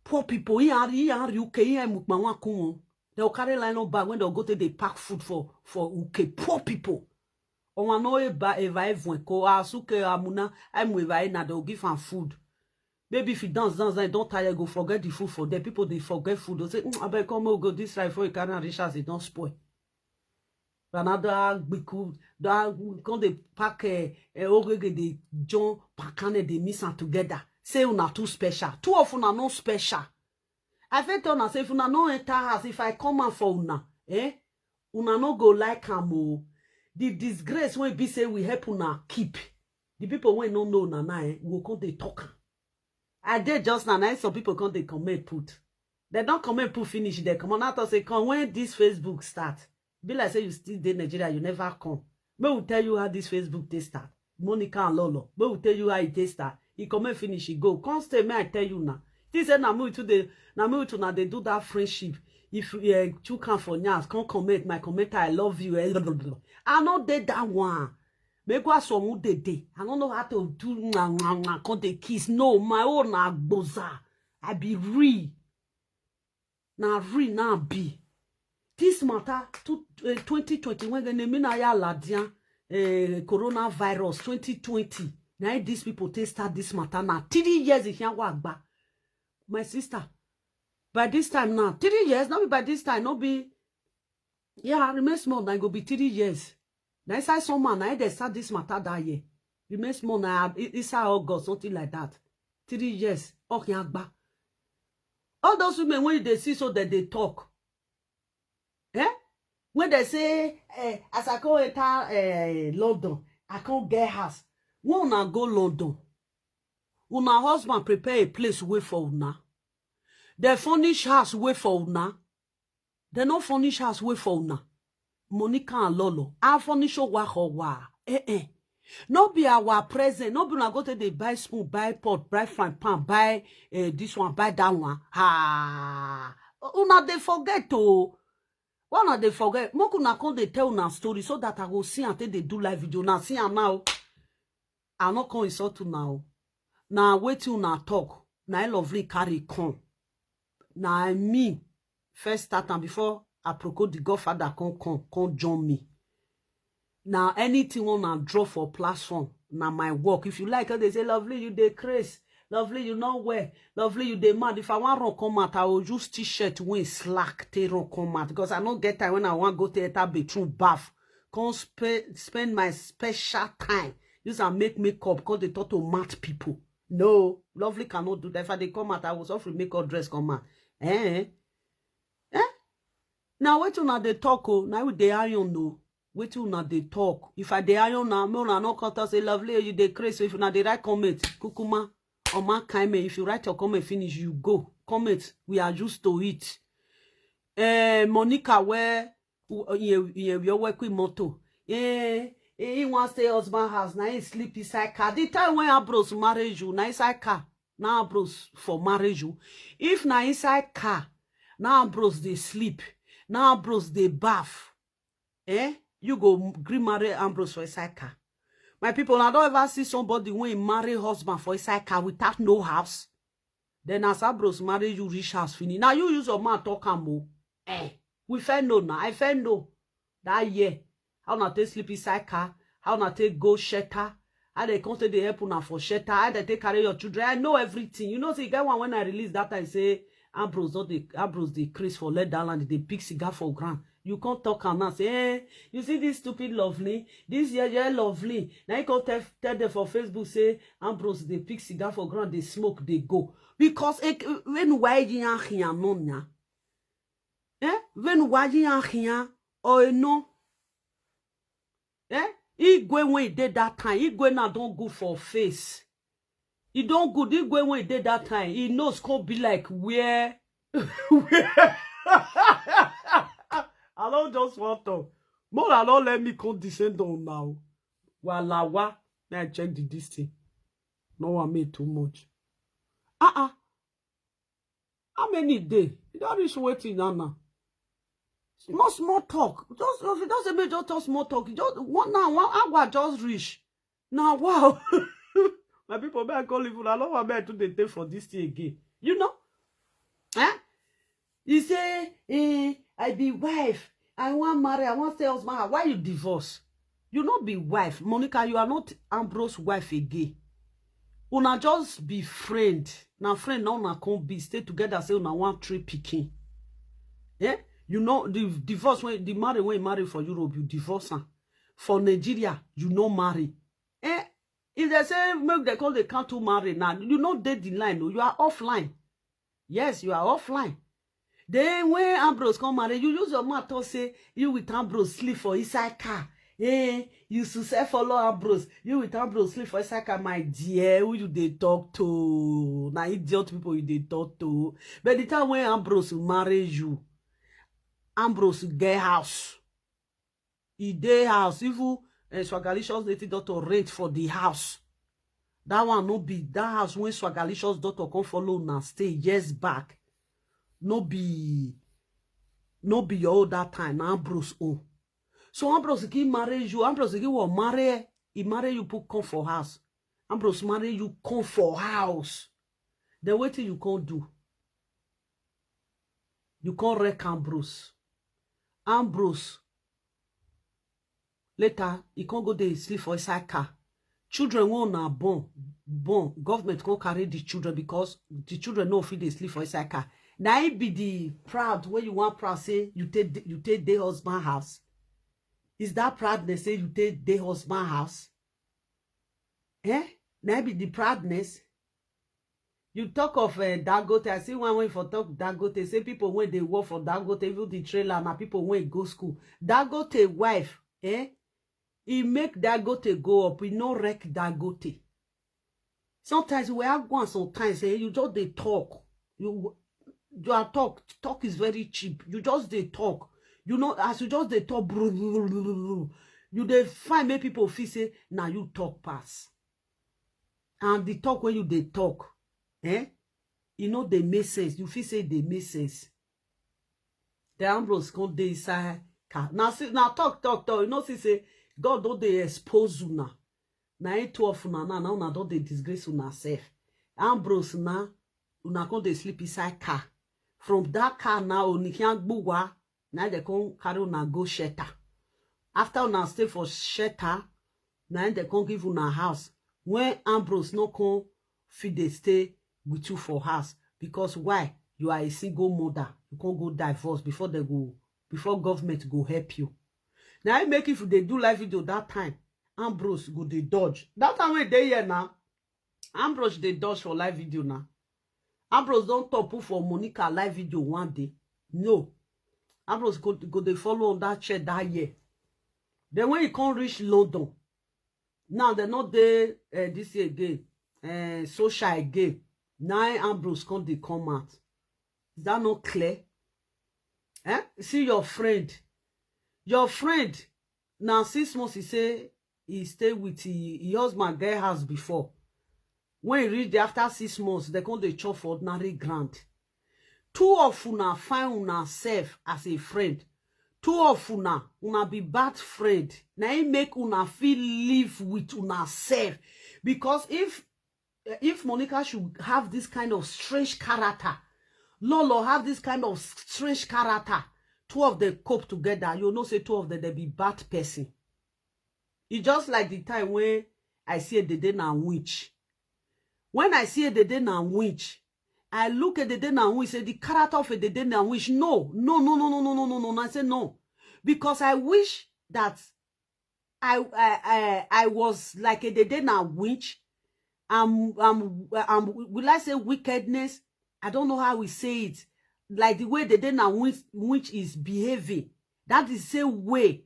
Poor people, he are he are U K, he are mukmawa kumo. They'll carry line up bag when they'll go to the pack food for for U K. Poor people. Omo no eba eva evun ko asuke amuna aimu eva na they'll give am food. Maybe if you dance, dance, dance, don't tire, go forget the food for there. People they forget food. They say, "Mm, I beg come go this life before you carry am reach as it don't spoil." Another gbiku, that come they pack eh, eh, ogege they John Pakane they mix am together. Say una too special. Two of una no special. I fit tell una say if una no enter house, if I come out for una, eh, una no go like am o. The disgrace wey be say we help una keep. The people wey no know una now, eh, go come dey talk am. I dey just now, na some people come dey comment put. They don comment put finish, they come on out say come when this Facebook start. Be like say you still dey Nigeria, you never come. May we tell you how this Facebook dey start. Monica and Lolo. May we tell you how it dey start. He comment finish, he go. Come stay, may I tell you now. This say na me with you dey, na me with una dey do that friendship. If you uh, chook am for nyas, come comment my comment. I love you. Eh, blah, blah, blah. I no dey that one. Make go ask someone dey dey. I don't know how to do nwa, nwa, nwa, come dey kiss. No, my own na gboza. I be real. Na real na be. This matter to uh, twenty twenty when the name na ya ladian uh, coronavirus twenty twenty. Now these people take start this matter now. Three years if you agba. My sister, by this time now, three years, not be by this time, not be yeah, remain small, now go be three years. Now inside some man, now they start this matter that year. Remain small now, i- inside August, something like that. Three years, okay, agba. All those women when they see so that they talk. Eh? When they say, eh, as I come enter eh, London, I can't get house. When una go London, una husband prepare a place way for una. They furnish house way for una. They no furnish house way for una. Monica and Lolo, I furnish owa owa. Eh eh. No be our present. No be una go to the buy spoon, buy pot, buy frying pan, buy uh, this one, buy that one. Ha! Una they forget to. Why una they forget? Make una come they tell una story so that I go see and take they do live video. Now see am now. I no come insult una o. Na wetin una talk, na I Lovely carry come. Na me first start am before Aproko the godfather come come come join me. Na anything wey una draw for platform na my work. If you like, they say Lovely you dey craze, Lovely you no well, Lovely you dey mad. If I wan run come out, I go use t-shirt wey slack take run come out because I no get time when I wan go take enter bathroom baff come spe- spend my special time use am make makeup come dey talk to mad people. No, Lovely cannot do that. If I dey come out, I will suffer make up dress come out. Eh? Eh? Now wetin una dey talk o? Now we dey iron o. Wetin una dey talk? If I dey iron na, me una no come talk say Lovely you dey craze. So if una dey write comment, kukuma, or man kind me, if you write your comment finish, you go. Comment, we are used to it. Eh, Monica where you work with motor. Eh, he wants stay husband house. Now he sleep inside car. The time when Ambrose marry you, now inside car. Now Ambrose for marry you. If now inside car, now Ambrose they sleep. Now Ambrose they bath. Eh? You go gree marry Ambrose for inside car. My people, I don't ever see somebody when marry husband for inside car without no house. Then as Ambrose marry you, reach house finish. Now you use your man talk am o. Eh? We fair know now. I fair know that year. How una take sleep inside car? How una take go shelter? How they come say they help una for shelter? How they take carry your children? I know everything. You know, see, get one when I release that time say Ambrose not the Ambrose the craze for let down land. They pick cigar for ground. You can't talk am now. Say, eh, you see this stupid Lovely, this yeah yeah Lovely. Now you can't tell, tell them for Facebook say Ambrose they pick cigar for ground, they smoke, they go because eh, when why you are here no nya? Eh? When why you are here or no? Eh? Igwe wey e dey that time, Igwe now don good for face. E don good. Igwe wey e dey that time, e nose come be like where, where? I don just want to. More I don let me come descend on now. Walawa. Now I check the this thing. No one made too much. Ah ah. How many day? E don reach wetin now now? Small small talk. Just if you just say make just talk small talk. Just one now, one hour just reach. Now wow. My people, may I call you? I love how I too dey take for this thing again. You know? Eh? He say, eh, I be wife. I wan marry. I wan stay husband. Why you divorce? You no be wife. Monica, you are not Ambrose wife again. Una just be friend. Na friend na una come be. Stay together, say una wan train pikin. Eh? You know, the divorce, when the marry, when you marry for Europe, you divorce am. For Nigeria, you no marry. Eh? If they say make they call the count to marry now, you no dey the line. Oh, you are offline. Yes, you are offline. Then when Ambrose come marry, you use your mouth to say you with Ambrose sleep for inside car. Eh, you should say follow Ambrose. You with Ambrose sleep for inside car, my dear. Who you dey talk to? Na idiot people you dey talk to. But the time when Ambrose marry you, Ambrose get house. E dey house. Even uh, Swagalicious native doctor rent for the house. That one no be that house when Swagalicious doctor come follow una stay years back. No be, no be your own that time. Na Ambrose own. So Ambrose can marry you. Ambrose can will marry. He marry you put come for house. Ambrose marry you come for house. Then wetin you come do? You come wreck Ambrose. Ambrose. Later, he come go dey sleep for inside car. Children wey una born, born, government come carry the children because the children no fit dey sleep for inside car. Na it be the proud wey you wan proud say you take dey- you take dey husband house. Is that proudness say you take dey husband house? Eh? Na it be the proudness. You talk of uh, Dangote. I see one way for talk Dangote. Say people when they work for Dangote, even the trailer, na people when go school. Dangote wife, eh? He make Dangote go up. He no wreck Dangote. Sometimes we have one. Sometimes eh, you just dey talk. You you are talk. Talk is very cheap. You just dey talk. You know, as you just dey talk, bru- bru- bru- bru- bru, you dey find make people feel say now you talk pass. And the talk when you dey talk, eh? You know they make sense. You feel say they make sense. The Ambrose come dey inside car. Now see, now talk, talk, talk. You know, see say God don't dey expose you now. Now it two of una now, now una don dey disgrace una self. Ambrose now, una come dey sleep inside car. From that car now, Onikian Gbuwa, now they come carry una go shelter. After una stay for shelter, now they come give una house. When Ambrose no come fit dey stay with you for house. Because why? You are a single mother. You can't go divorce before they go, before government go help you. Now I make if they do live video that time, Ambrose go dey dodge. That time when they here now, Ambrose dey dodge for live video now. Ambrose don top for Monica live video one day. No. Ambrose go, go dey follow on that chair that year. Then when he come reach London, now they not dey uh, this year again, uh, social again. Now Ambrose come dey come out. Is that not clear? Eh? See your friend. Your friend, now six months he say he stay with his, his husband get house before. When he reach there after six months, they come dey chop for ordinary ground. Two of una find una self as a friend. Two of una, una be bad friend. Na im make una fit live with una self. Because if if Monica should have this kind of strange character, Lolo have this kind of strange character, two of them cope together, you know say two of them they be bad person. It's just like the time when I see a Dede na witch. When I see a Dede na witch, I look at Dede na witch, say the character of a Dede na witch. No, no, no, no, no, no, no, no, no. I say no. Because I wish that I I I, I was like a Dede na witch. Um, um, um, will I say wickedness? I don't know how we say it. Like the way Dede na witch, witch is behaving. That is the same way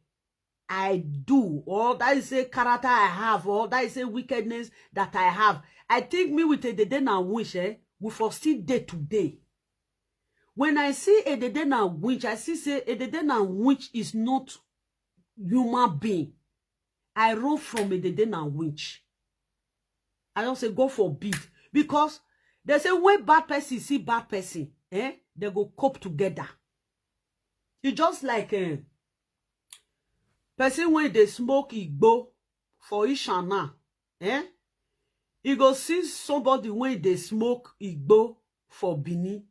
I do, or that is a character I have, or that is a wickedness that I have. I think me with Edede na winch, eh, we for still dey today. When I see Edede na winch, I see say Edede na winch is not human being. I run from Edede na winch. I don say, God forbid. Because they say when bad person see bad person, eh, they go cope together. E just like, eh, person wey dey smoke igbo for Ishana, eh, e go see somebody wey dey smoke igbo for Benin.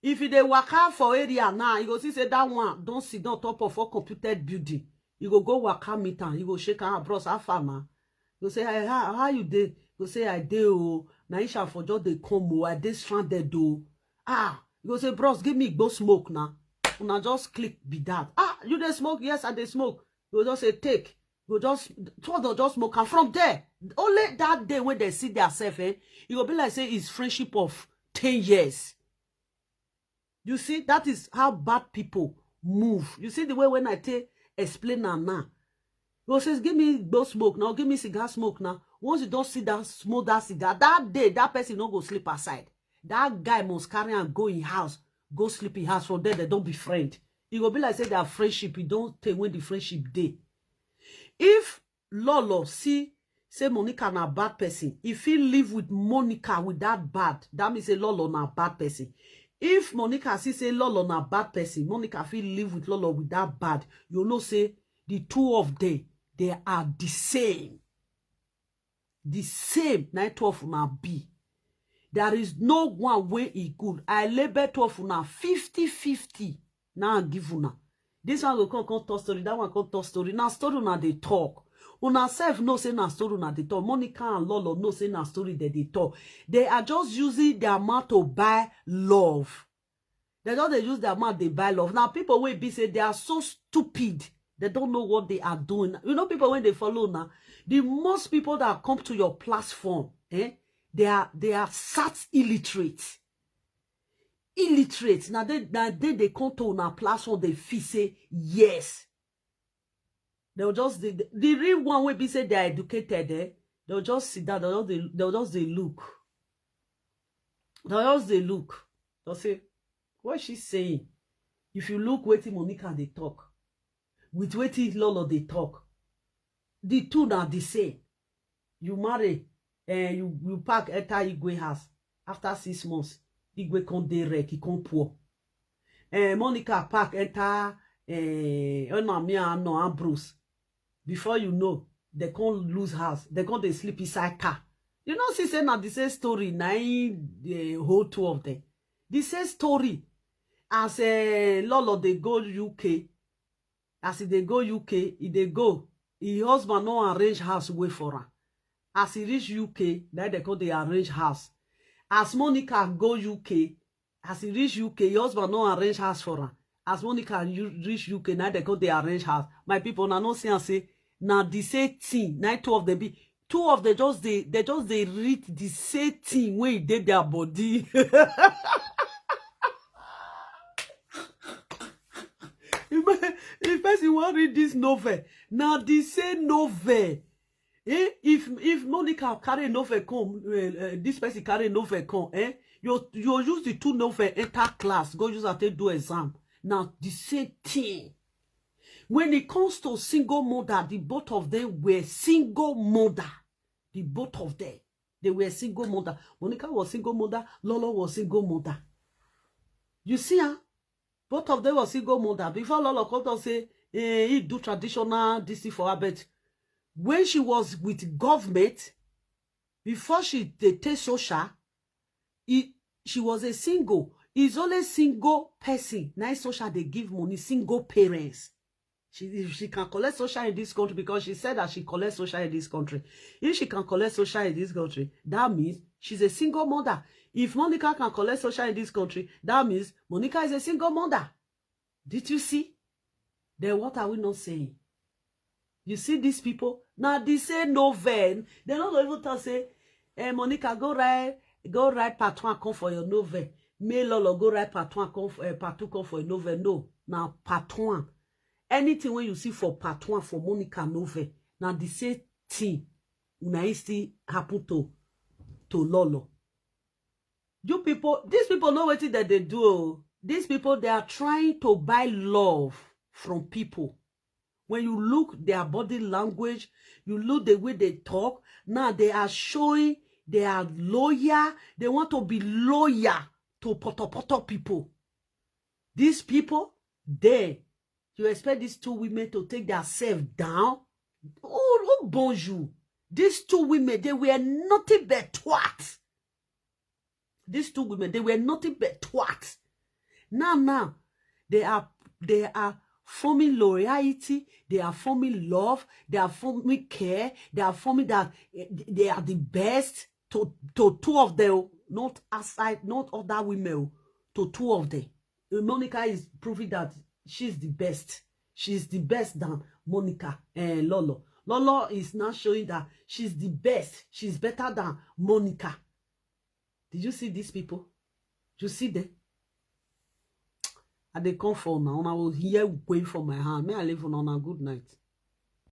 If e dey waka for area now, e go see say that one don sit down top of all computed building. E go go waka meet am, e go shake am, "Ah, bros, how far na?" E go say, "Hey, how, how you dey?" E go say, "I dey o. Na Isha for just dey come o. I dey stranded o." Ah, e go say, "Bros, give me igbo smoke na." Una just click be that. "Ah, you dey smoke?" "Yes, I dey smoke." E go just say, "Take." E go just, two of them just smoke. And from there, only that day when they see their self, eh, e go be like say it's friendship of ten years. You see, that is how bad people move. You see the way when I take explain am now. You go say, "Give me igbo smoke now, give me cigar smoke now." Once you don see that, smoke that cigar, that day, that person no go sleep aside. That guy must carry am go in house, go sleep in house. From there, they don be friend. E go be like say their friendship, e don tey when the friendship dey. If Lolo see say Monica na bad person, e fit live with Monica with that bad. That means say Lolo na bad person. If Monica see say Lolo na bad person, Monica fit live with Lolo with that bad. You know say the two of them, they are the same. The same, na two of una be. There is no one wey e good. I label two of una fifty fifty. Now I give una. This one go come, come talk story, that one come talk story. Na story una dey talk. Una sef know say na story una dey talk. Monica and Lolo know say na story they dey talk. They are just using their mouth to buy love. They just dey use their mouth dey buy love. Now people wey be say they are so stupid, they don't know what they are doing. You know people when they follow now, the most people that come to your platform, eh, they are, they are sat illiterate. Illiterate. Now they, now they, they come to una platform, they feel say yes. They'll just, the, the real one wey be say they are educated, eh, they'll just sit down, they'll just dey, they'll just dey look. They'll just dey look. They'll say, "What is she saying?" If you look wetin Monica dey talk, with wetin Lolo dey talk, the two na the same. You marry, eh, you, you pack enter Igwe house. After six months, Igwe come dey wreck, he come poor. Eh, Monica pack enter, eh, Onamia no Ambrose. Before you know, they come lose house. They come dey sleep inside car. You know, see say na the same story, na im the whole two of them. The same story. As, eh, Lolo dey go U K, as he dey go U K, he dey go. His husband no arrange house wey for am. As he reach U K, na they come dey arrange house. As Monica go U K, as he reach U K, his husband no arrange house for am. As Monica u-, reach U K, na they come dey arrange house. My people, una no see am say na the same thing. Na two of them be, two of them just dey, they just dey read the same thing wey dey their body. If, if person wan read this novel, na the same novel. Eh? If, if Monica carry novel come, eh, eh, this person carry novel come, eh? You, you use the two novel enter class, go use am take do exam. Na the same thing. When it comes to single mother, the both of them were single mother. The both of them, they were single mother. Monica was single mother. Lolo was single mother. You see, huh? Both of them were single mother. Before Lolo come talk say, eh, he do traditional this thing for her, but when she was with government, before she dey take social, he, she was a single. It's only single person na im social dey give money, single parents. She, if she can collect social in this country, because she said that she collects social in this country. If she can collect social in this country, that means she's a single mother. If Monica can collect social in this country, that means Monica is a single mother. Did you see? Then what are we not saying? You see these people? Now they say novel. They no go even talk say, eh, Monica, go write, go write part one come for your novel. Make Lolo go write part one come for, eh, part two come for your novel. No, now part one. Anything wey you see for part one for Monica Novel, na the same thing na e still happen to to Lolo. You people, these people know wetin dem dey do o. These people, they are trying to buy love from people. When you look their body language, you look the way they talk, now they are showing they are loyal. They want to be loyal to potopoto people. These people, they, you expect these two women to take themselves down? Oh, oh, bonjour. These two women, they were nothing but twat. These two women, they were nothing but twat. Now, now, they are they are forming loyalty, they are forming love, they are forming care, they are forming that eh, they are the best to to two of them, not aside, not other women, oh, to two of them. Eh, Monica is proving that she's the best. She's the best than Monica and Lolo. Lolo is now showing that she's the best. She's better than Monica. Did you see these people? You see them? I dey come for now. Una will hear going for my hand. May I leave una on a good night.